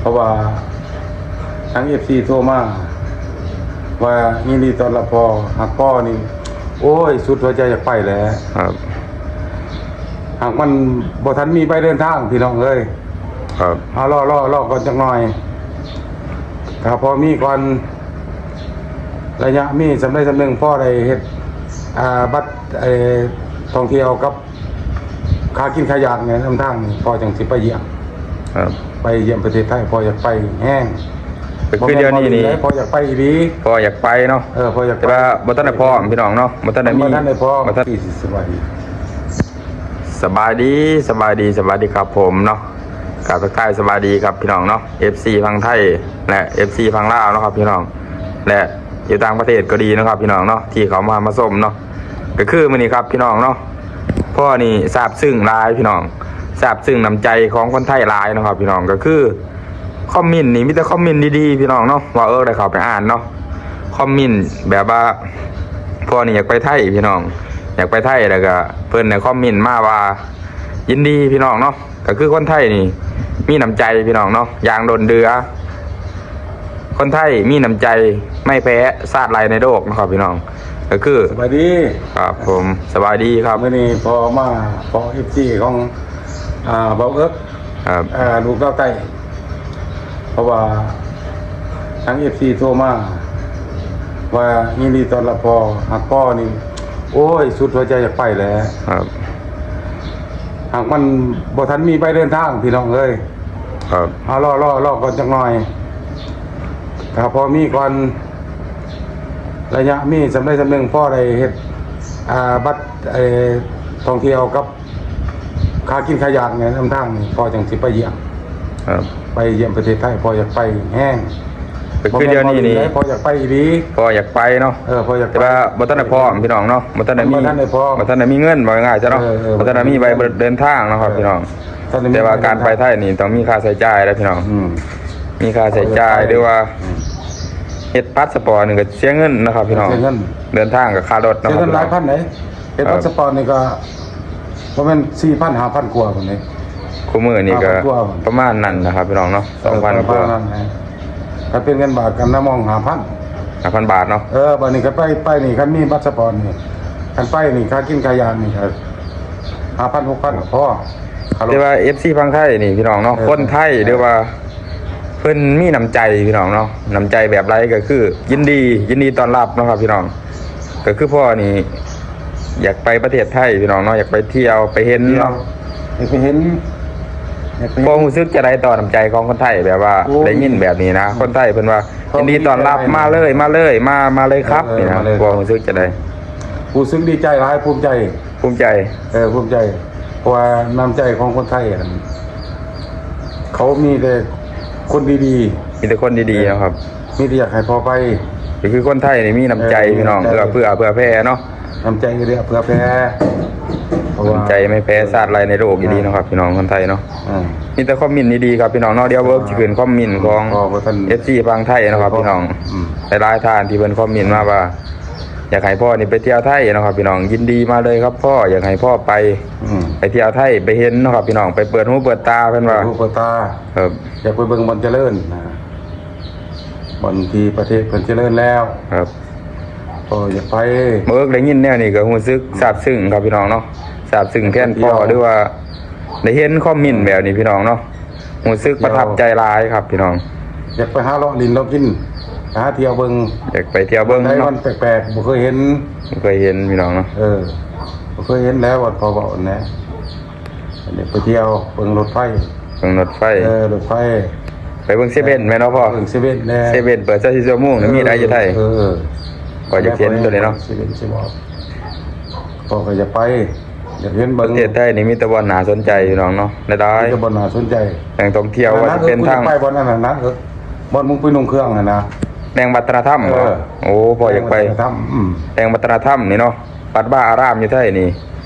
ເພາະວ່າທາງເອັຟຊີໂທມາວ່າຍິນດີຕ້ອນຮັບພໍ່ ຮັກພໍ່ນີ້ ໂອ້ຍ ສຸດຫົວໃຈຢາກໄປແຫຼະ. ຄັບ ຫາກມັນບໍ່ທັນມີໃບເດີນທາງ ພີ່ນ້ອງເອີຍ. ຄັບ ເຮົາລໍ ລໍ ລໍກ່ອນຈັກໜ່ອຍ ຖ້າພໍມີກ່ອນ ໄລຍະມີສ່ຳໃດສ່ຳໜຶ່ງ ພໍໄດ້ເຮັດ ອ່າ ບັດ ເອີ ທ່ອງທ່ຽວກັບ ຄ່າກິນຄ່າຢາກໃນນຳທາງນີ້ ພໍ່ຈັ່ງຊິໄປຢ້ຽມ. ຄັບ ໄປຢ້ຽມປະເທດໄທ ພໍ່ຢາກໄປແຮງ. ກໍຄືດຽວນີ້ນີ້ ບໍ່ແມ່ນພໍ່ຫຼິ້ນໃດ ພໍ່ຢາກໄປອີ່ຫຼີ. ພໍ່ຢາກໄປເນາະ. ເອີ ພໍ່ຢາກໄປ ແຕ່ວ່າບໍ່ທັນໄດ້ພ້ອມ ພີ່ນ້ອງເນາະ ບໍ່ທັນໄດ້ມີ ບໍ່ທັນໄດ້ພ້ອມ. ບໍ່ທັນ ສະບາຍດີ ສະບາຍດີ ສະບາຍດີ ສະບາຍດີຄັບຜົມເນາະ. ກາບທັກທາຍສະບາຍດີຄັບພີ່ນ້ອງເນາະ ເອັຟຊີຝັ່ງໄທ ແລະ ເອັຟຊີຝັ່ງລາວເນາະຄັບພີ່ນ້ອງ ແລະ ຢູ່ຕ່າງປະເທດກໍດີເນາະຄັບພີ່ນ້ອງເນາະ ທີ່ເຂົ້າມາ ມາຊົມເນາະ. ກໍຄືມື້ນີ້ຄັບພີ່ນ້ອງເນາະ ພໍ່ນີ້ຊາບຊຶ້ງຫຼາຍພີ່ນ້ອງ ຊາບຊຶ້ງນ້ຳໃຈຂອງຄົນໄທຫຼາຍເນາະຄັບພີ່ນ້ອງ. ກໍຄືຄອມເມັນນີ້ມີແຕ່ຄອມເມັນດີໆ ພີ່ນ້ອງເນາະ ເວົ້າເອິກໄດ້ເຂົ້າໄປອ່ານເນາະ. ຄອມເມັນແບບວ່າ ພໍ່ນີ້ຢາກໄປໄທພີ່ນ້ອງ ຢາກໄປໄທ ແລ້ວກໍເພິ່ນໄດ້ຄອມເມັນມາວ່າ ຍິນດີພີ່ນ້ອງເນາະ. ກໍຄືຄົນໄທນີ້ມີນ້ຳໃຈພີ່ນ້ອງເນາະ ຢ່າງລົ້ນເດືອ. ຄົນໄທມີນ້ຳໃຈ ໄມ່ແພ້ຊາດໃດໃນໂລກເນາະຄັບພີ່ນ້ອງ. ກໍຄື ສະບາຍດີ ຄັບຜົມ ສະບາຍດີຄັບ. ມື້ນີ້ພໍ່ມາພໍ້ເອັຟຊີຂອງ ອ່າ ເບົາເອິກ ຄັບ ອ່າ ລູກລາວໃຕ້ ເພາະວ່າທາງເອັຟຊີໂທມາວ່າຍິນດີຕ້ອນຮັບພໍ່ ຮັກພໍ່ນີ້ ໂອ້ຍ ສຸດຫົວໃຈຢາກໄປແຫຼະ. ຄັບ ຫາກມັນບໍ່ທັນມີໃບເດີນທາງ ພີ່ນ້ອງເອີຍ. ຄັບ ເຮົາລໍ ລໍ ລໍກ່ອນຈັກໜ່ອຍ ຖ້າພໍມີກ່ອນ ໄລຍະມີສ່ຳໃດສ່ຳໜຶ່ງ ພໍໄດ້ເຮັດ ອ່າ ບັດ ເອີ ທ່ອງທ່ຽວກັບ ຄ່າກິນຄ່າຢາກໃນນຳທາງນີ້ ພໍ່ຈັ່ງຊິໄປຢ້ຽມ. ຄັບ ໄປຢ້ຽມປະເທດໄທ ພໍ່ຢາກໄປແຮງ. ກໍຄືດຽວນີ້ນີ້ ພໍ່ຢາກໄປອີ່ຫຼີ. ພໍ່ຢາກໄປເນາະ. ເອີ ພໍ່ຢາກໄປ ແຕ່ວ່າບໍ່ທັນໄດ້ພ້ອມ ພີ່ນ້ອງເນາະ ບໍ່ທັນໄດ້ມີ ບໍ່ທັນໄດ້ພ້ອມ ບໍ່ທັນໄດ້ມີເງິນ ເວົ້າງ່າຍໆຊະເນາະ. ເອີ ເອີ ບໍ່ທັນໄດ້ມີໃບເດີນທາງເນາະຄັບ ເອີ ພີ່ນ້ອງ. ແຕ່ວ່າການໄປໄທນີ້ຕ້ອງມີຄ່າໃຊ້ຈ່າຍເດ້ພີ່ນ້ອງ. ອືມ ມີຄ່າໃຊ້ຈ່າຍ ພໍ່ຢາກໄປ ຫຼືວ່າ ອືມ ເຮັດພາສປອດນີ້ກໍເສຍເງິນເນາະຄັບ ພີ່ນ້ອງ. ເສຍເງິນ ເດີນທາງກໍຄ່າລົດເນາະ ເສຍເງິນຫຼາຍພັນເດ້. ເຮັດພາສປອດນີ້ກໍບໍ່ແມ່ນສີ່ພັນ ຫ້າພັນກວ່າພຸ້ນເດ້. ຄູ່ມື້ນີ້ກໍປະມານນັ້ນນະຄັບ ພີ່ນ້ອງເນາະ ສອງພັນກວ່າ. ເອີ ປະມານນັ້ນແຫຼະ ຄັນເປັນເງິນບາດກໍນຳມອງຫ້າພັນ ຫ້າພັນບາດເນາະ. ເອີ ບາດນີ້ຄັນໄປ ໄປນີ້ ຄັນມີພາສປອດນີ້ ຄັນໄປນີ້ ຄ່າກິນຄ່າຢາກນີ້ກໍຫ້າພັນ ຫົກພັນກໍພໍ. ແຕ່ວ່າເອັຟຊີຝັ່ງໄທນີ້ ພີ່ນ້ອງເນາະ ເອີ ຄົນໄທ ເອີ ຫຼືວ່າ ເພິ່ນມີນ້ຳໃຈພີ່ນ້ອງເນາະ ນ້ຳໃຈແບບໃດກໍຄືຍິນດີ ຍິນດີຕ້ອນຮັບເນາະຄັບພີ່ນ້ອງ. ກໍຄືພໍ່ນີ້ຢາກໄປປະເທດໄທພີ່ນ້ອງເນາະ ຢາກໄປທ່ຽວໄປເຫັນເນາະ ຢາກໄປເຫັນ ຢາກໄປເຫັນ. ພໍ່ຮູ້ສຶກຈັ່ງໃດຕໍ່ນ້ຳໃຈຂອງຄົນໄທ ແບບວ່າ ໂອ້ຍ ໄດ້ຍິນແບບນີ້ນະ ຄົນໄທເພິ່ນວ່າ ຍິນດີຕ້ອນຮັບ ມາເລີຍ ມາເລີຍ ມາ ມາເລີຍຄັບ ເອີ ນີ້ນະ ມາເລີຍ. ພໍ່ຮູ້ສຶກຈັ່ງໃດ? ຮູ້ສຶກດີໃຈຫຼາຍ ພູມໃຈ ພູມໃຈ ເອີ ພູມໃຈ ເພາະວ່ານ້ຳໃຈຂອງຄົນໄທຫັ້ນ ເຂົາມີແຕ່ຄົນດີໆ ມີແຕ່ຄົນດີໆເນາະຄັບ ມີແຕ່ຢາກໃຫ້ພໍ່ໄປ. ກໍຄືຄົນໄທນີ້ມີນ້ຳໃຈ ເອີ ພີ່ນ້ອງ ເອື້ອເຟື້ອເຜື່ອແຜ່ເນາະ ນ້ຳໃຈເອື້ອເຟື້ອເຜື່ອແຜ່ ນ້ຳໃຈໄມ່ແພ້ຊາດໃດໃນໂລກອີ່ຫຼີເນາະຄັບ ເອີ ພີ່ນ້ອງຄົນໄທເນາະ. ເອີ ມີແຕ່ຄອມເມັນດີໆຄັບພີ່ນ້ອງເນາະ ດຽວເວີກຊິຂຶ້ນຄອມເມັນຂອງ ເອັຟຊີຝັ່ງໄທເນາະຄັບ ພີ່ນ້ອງ ອືມ ຫຼາຍໆທ່ານທີ່ເພິ່ນຄອມເມັນມາວ່າ ຢາກໃຫ້ພໍ່ນີ້ໄປທ່ຽວໄທເນາະຄັບພີ່ນ້ອງ ຍິນດີມາເລີຍຄັບພໍ່ ຢາກໃຫ້ພໍ່ໄປ ອືມ ໄປທ່ຽວໄທ ໄປເຫັນເນາະຄັບພີ່ນ້ອງ ໄປເປີດຫູເປີດຕາ ເພິ່ນວ່າ ເປີດຫູເປີດຕາ ຄັບ ຢາກໄປເບິ່ງບ່ອນຈະເລີນນະ ບ່ອນທີ່ປະເທດເພິ່ນຈະເລີນແລ້ວ ຄັບ ກໍຢາກໄປ. ເອີ ໄດ້ຍິນແນວນີ້ກໍຮູ້ສຶກ ອືມ ຊາບຊຶ້ງຄັບພີ່ນ້ອງເນາະ ຊາບຊຶ້ງແທນພໍ່ ຢາກໄປທ່ຽວ ຫຼືວ່າໄດ້ເຫັນຄອມເມັນແບບນີ້ພີ່ນ້ອງເນາະ ຮູ້ສຶກປະທັບໃຈຫຼາຍຄັບພີ່ນ້ອງ. ຢາກໄປຫາເລາະຫຼິ້ນເລາະກິນ ຫາທ່ຽວເບິ່ງ ຢາກໄປທ່ຽວເບິ່ງເນາະ ມັນແປກໆ ບໍ່ເຄີຍເຫັນ ບໍ່ເຄີຍເຫັນພີ່ນ້ອງເນາະ. ເອີ ບໍ່ເຄີຍເຫັນແລ້ວ ວັດພໍ່ເວົ້າຫັ້ນແຫຼະ ຢາກໄປທ່ຽວເບິ່ງລົດໄຟ ເບິ່ງລົດໄຟ ເອີ ລົດໄຟ ໄປເບິ່ງເຊເວັ່ນແມ່ນບໍ່ພໍ່? ເບິ່ງເຊເວັ່ນແດ່ ເຊເວັ່ນເປີດຊາວສີ່ຊົ່ວໂມງນີ້ ເອີ ມີຫຼາຍຢູ່ໄທ ເອີ ເອີ ຂ້ອຍຢາກເຫັນໂຕນີ້ເນາະ ເຊເວັ່ນຊິບອອກ ຂ້ອຍກໍຢາກໄປ ຢາກເຫັນເບິ່ງ ປະເທດໄທນີ້ມີແຕ່ບ່ອນໜ້າສົນໃຈພີ່ນ້ອງເນາະ ຫຼາຍໆ ມີແຕ່ບ່ອນໜ້າສົນໃຈ ແຫຼ່ງທ່ອງທ່ຽວ ວ່າຈະເປັນທາງ ໄປບ່ອນນັ້ນນະ ເອີ ບ່ອນມຶງໄປນຸ່ງເຄື່ອງຫັ້ນນະ ແຫຼ່ງວັດທະນະທຳ ເອີ ບໍ່? ໂອ້ ພໍ່ຢາກໄປ ແຫຼ່ງວັດທະນະທຳ ອືມ ແຫຼ່ງວັດທະນະທຳນີ້ເນາະ ວັດວາອາຣາມຢູ່ໄທນີ້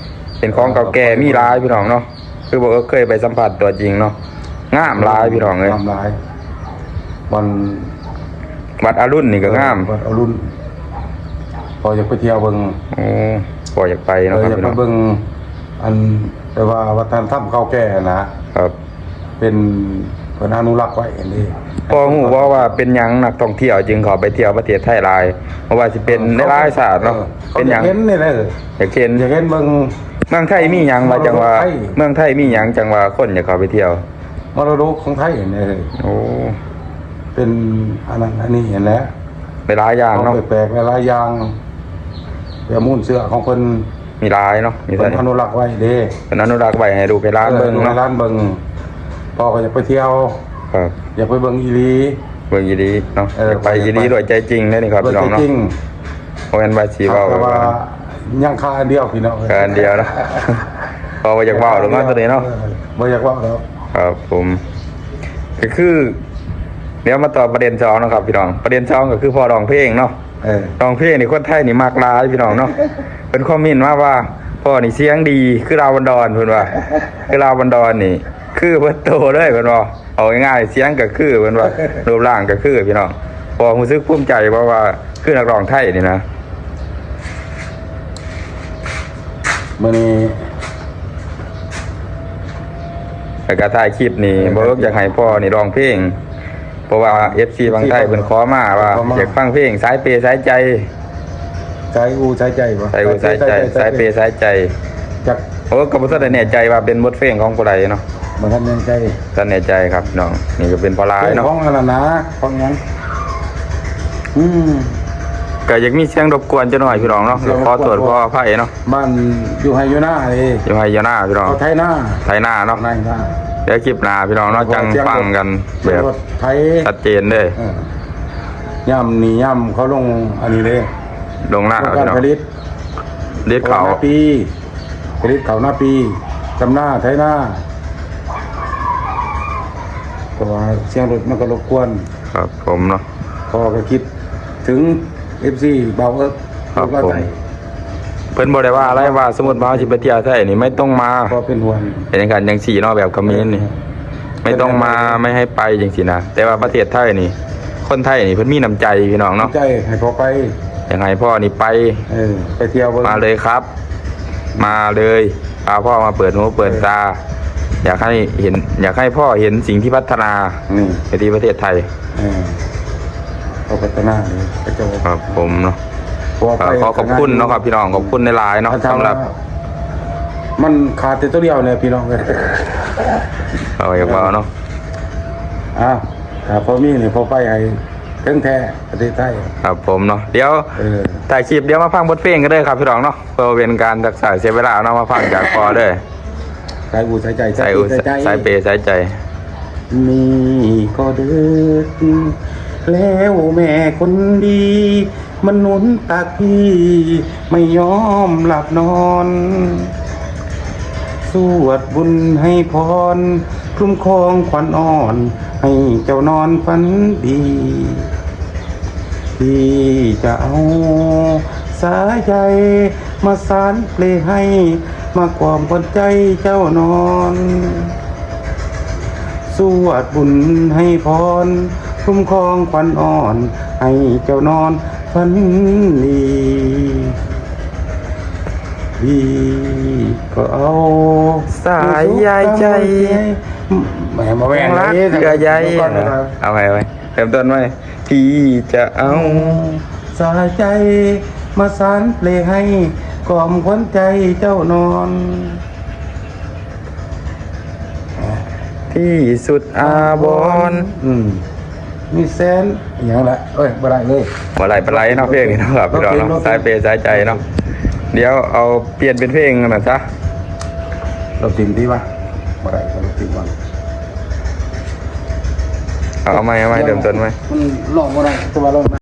ເປັນຂອງເກົ່າແກ່ມີຫຼາຍພີ່ນ້ອງເນາະ ຄືບໍ່ເອີ ເຄີຍໄປສຳຜັດຕົວຈິງເນາະ ງາມຫຼາຍພີ່ນ້ອງເອີຍ ງາມຫຼາຍ ວັດ ວັດອະລຸນນີ້ກໍງາມ ວັດອະລຸນ ພໍ່ຢາກໄປທ່ຽວເບິ່ງ ໂອ້ ພໍ່ຢາກໄປເນາະ ເອີ ຢາກໄປເບິ່ງ ອັນ ແປວ່າວັດທະນະທຳເກົ່າແກ່ນະ ຄັບ ເປັນ ເພິ່ນອະນຸລັກໄວ້ຫັ້ນເດ້. ພໍຮູ້ບໍ່ວ່າເປັນຫຍັງນັກທ່ອງທ່ຽວຈຶ່ງເຂົ້າໄປທ່ຽວປະເທດໄທຫຼາຍ? ບໍ່ວ່າຊິເປັນ ເອີ ຫຼາຍໆຊາດເນາະ. ເອີ ເປັນຫຍັງ? ເຂົາຢາກເຫັນນີ້ແຫຼະ. ຢາກເຫັນ ຢາກເຫັນເບິ່ງ. ເມືອງໄທມີຫຍັງວ່າຈັ່ງວ່າ ເມືອງໄທມີຫຍັງຈັ່ງວ່າຄົນຢາກເຂົ້າໄປທ່ຽວ? ມໍລະດົກຂອງໄທນີ້. ໂອ້ ເປັນອັນນັ້ນອັນນີ້ຫັ້ນແຫຼະ ຫຼາຍໆຢ່າງເນາະ. ຂອງແປກໆຫຼາຍໆຢ່າງ ແບບມູນເຊື້ອຂອງເພິ່ນ ມີຫຼາຍເນາະ. ມີ ເພິ່ນອະນຸລັກໄວ້ເດ້. ເພິ່ນອະນຸລັກໄວ້ໃຫ້ລູກໃຫ້ຫຼານເບິ່ງເນາະ. ເອີ ໃຫ້ລູກໃຫ້ຫຼານເບິ່ງ. ພໍ່ກໍຢາກໄປທ່ຽວ. ຄັບ ຢາກໄປເບິ່ງອີ່ຫຼີ. ເບິ່ງອີ່ຫຼີເນາະ. ເອີ ຢາກໄປອີ່ຫຼີດ້ວຍໃຈຈິງເດ້ນີ້ຄັບ ດ້ວຍໃຈຈິງພີ່ນ້ອງເນາະ. ບໍ່ແມ່ນວ່າຊິເວົ້າ ແຕ່ວ່າຍັງຄາອັນດຽວພີ່ນ້ອງ ຄາອັນດຽວເນາະ. ເພາະວ່າຢາກເວົ້າດອກເນາະ ໂຕນີ້ເນາະ. ເອີ ບໍ່ຢາກເວົ້າດອກ. ຄັບຜົມ. ກໍຄື ດຽວມາຕໍ່ປະເດັນສອງເນາະຄັບພີ່ນ້ອງ. ປະເດັນສອງກໍຄືພໍ່ຮ້ອງເພງເນາະ. ເອີ ຮ້ອງເພງນີ້ຄົນໄທນີ້ມັກຫຼາຍພີ່ນ້ອງເນາະ. ເພິ່ນຄອມເມັນມາວ່າ ພໍ່ນີ້ສຽງດີຄືລາວບັນດອນ ເພິ່ນວ່າ ຄືລາວບັນດອນນີ້ ຄືເບິດໂຕເລີຍ ເພິ່ນວ່າ. ເວົ້າງ່າຍໆ ສຽງກໍຄື ເພິ່ນວ່າ ຮູບຮ່າງກໍຄືພີ່ນ້ອງ. ພໍ່ຮູ້ສຶກພູມໃຈບໍ່ວ່າຄືນັກຮ້ອງໄທນີ້ນະ? ມື້ນີ້ ແລ້ວກໍທ້າຍຄລິບນີ້ ເອີ ບໍ່ເລິກຢາກໃຫ້ພໍ່ນີ້ຮ້ອງເພງ ເພາະວ່າເອັຟຊີຝັ່ງໄທເພິ່ນຂໍມາວ່າ ຂໍມາ ຢາກຟັງເພງສາຍເປສາຍໃຈ. ສາຍອູສາຍໃຈບໍ່? ສາຍອູສາຍໃຈ ສາຍເປສາຍໃຈ ສາຍເປສາຍໃຈ. ຈັກ ໂອ້ ກໍບໍ່ທັນໄດ້ແນ່ໃຈວ່າເປັນບົດເພງຂອງຜູ້ໃດເນາະ. ບໍ່ທັນແນ່ໃຈ ທັນແນ່ໃຈຄັບນ້ອງ. ນີ້ກໍເປັນພໍ່ຫຼາຍເນາະ ຂອງອັນນັ້ນນະ ຂອງຫຍັງ? ອືມ ກໍຢາກມີສຽງລົບກວນຈັກໜ້ອຍພີ່ນ້ອງເນາະ. ກໍຂໍໂທດຂໍອະໄພເນາະ. ບ້ານຢູ່ໄຮ່ຢູ່ນາເດ້ ຢູ່ໄຮ່ຢູ່ນາພີ່ນ້ອງ. ເອົາໄຖນາ ໄຖນາເນາະ. ໄຖນາ ດຽວຄລິບໜ້າພີ່ນ້ອງເນາະ ຈັ່ງຟັງກັນແບບໄຖ ຊັດເຈນເດ້. ເອີ ຍາມນີ້ຍາມເຂົາລົງອັນນີ້ເດ້ ລົງນາ ລົງການຜະລິດ ຜະລິດເຂົ້ານາປີ ຜະລິດເຂົ້ານາປີ ດຳນາ ໄຖນາ ເພາະວ່າສຽງລົດມັນກໍລົບກວນ. ຄັບຜົມເນາະ. ພໍ່ກໍຄິດເຖິງເອັຟຊີບ່າວເອິກ ຄັບຜົມ. ເພິ່ນບໍ່ໄດ້ວ່າອະໄລ ວ່າສົມມຸດວ່າເຮົາຊິໄປທ່ຽວໄທນີ້ ໄມ່ຕ້ອງມາ ພໍ່ເປັນຫ່ວງ ເປັນຈັ່ງຊັ້ນຈັ່ງຊີ້ເນາະ ແບບຂະເໝນນີ້ ເອີ ໄມ່ຕ້ອງມາ ໄມ່ໃຫ້ໄປຈັ່ງຊີ້ນະ. ແຕ່ວ່າປະເທດໄທນີ້ ຄົນໄທນີ້ເພິ່ນມີນ້ຳໃຈພີ່ນ້ອງເນາະ ນ້ຳໃຈໃຫ້ພໍ່ໄປ ຢາກໃຫ້ພໍ່ນີ້ໄປ ເອີ ໄປທ່ຽວເບິ່ງ ມາເລີຍຄັບ ມາເລີຍ ພາພໍ່ມາເປີດຫູເປີດຕາ. ເອີ ຢາກໃຫ້ເຫັນ ຢາກໃຫ້ພໍ່ເຫັນສິ່ງທີ່ພັດທະນາ ນີ້ ໃນທີ່ປະເທດໄທ. ເອີ ເຂົາພັດທະນາເລີຍ ເຂົາເຈົ້າ ຄັບຜົມເນາະ. ເອີ ຂໍຂອບຄຸນເນາະຄັບພີ່ນ້ອງ ຂອບຄຸນຫຼາຍໆເນາະ ສຳລັບ ມັນຂາດແຕ່ຕົວດຽວນີ້ພີ່ນ້ອງເອີຍ ເອົາ ຢາກເວົ້າເນາະ. ເອີ ອ່າ ຖ້າພໍມີນີ້ພໍໄປໃຫ້ເຖິງແທ້ປະເທດໄທ ຄັບຜົມເນາະ. ດຽວ ເອີ ທ້າຍຄລິບ ດຽວມາຟັງບົດເພງກັນເດີຄັບພີ່ນ້ອງເນາະ ເພື່ອບໍ່ເປັນການຊັກຊ້າເສຍເວລາເນາະ. ມາຟັງຈາກພໍ່ເດີ ສາຍອູສາຍໃຈ ສາຍອູສາຍເປສາຍໃຈ. ນີ້ກໍດຶກແລ້ວແມ່ຄົນດີ ມານຸນຕັກພີ່ໄມ່ຍອມຫຼັບນອນ ສວດບຸນໃຫ້ພອນ ຄຸ້ມຄອງຂວັນອ່ອນ ໃຫ້ເຈົ້ານອນຝັນດີ. ພີ່ຈະເອົາສາຍໃຍມາສານເປໃຫ້ ມາກວມຂວັນໃຈເຈົ້ານອນ ສວດບຸນໃຫ້ພອນ ຄຸ້ມຄອງຂວັນອ່ອນ ໃຫ້ເຈົ້ານອນຝັນດີ. ດີກໍເອົາສາຍໃຍໃຈ ແມ່ນບໍ່ແມ່ນ ແມ່ນລັກເທື່ອໃຍ ເອົາໃໝ່ ເລີ່ມຕົ້ນໃໝ່. ທີ່ຈະເອົາສາຍໃຈມາສານເປໃຫ້ ກອມຂວັນໃຈເຈົ້ານອນ ທີ່ສຸດອາວອນ. ອືມ ມີແສນອີຫຍັງລະ ເອີຍ ບໍ່ໄດ້ເລີຍ ບໍ່ໄດ້ປານໃດເນາະ ເພງນີ້ເນາະ ພີ່ນ້ອງເນາະ ສາຍເປສາຍໃຈເນາະ. ດຽວເອົາປ່ຽນເປັນເພງນັ້ນຊະ ລົບຖິ້ມຕິວະ ບໍ່ໄດ້ ລົບຖິ້ມກ່ອນ ເອົາ ເອົາໃໝ່ ເອົາໃໝ່ ເລີ່ມຕົ້ນໃໝ່ ມັນຮ້ອງບໍ່ໄດ້ ແຕ່ວ່າຮ້ອງໄດ້